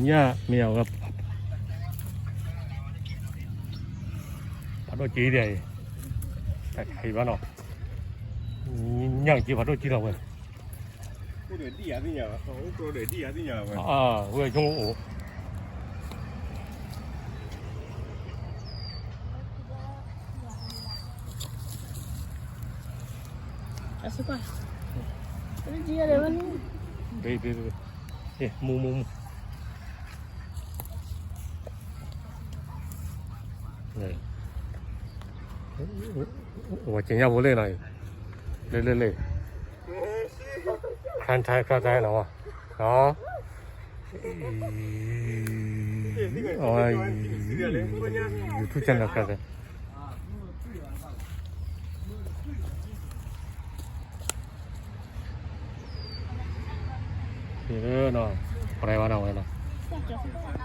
ညၣ်မ့ၢ်အဝဲ ဖးဒိၣ်က့ဒ်အံၤ, တၢ်ခါအံၤဘၣ်နီၤ, ညၣ်က့ဖးဒိၣ်က့လီၤဝဲ, ဝဲဆိအိၣ် မူမူမူ ဝဲက့ညါဖိလ့ၣ်နီၤ, လ့လ့လ့, ခါထဲခါထဲနီၤ, YouTube channel ခါထဲ, ပှၤဝဲနီၤဝဲနီၤ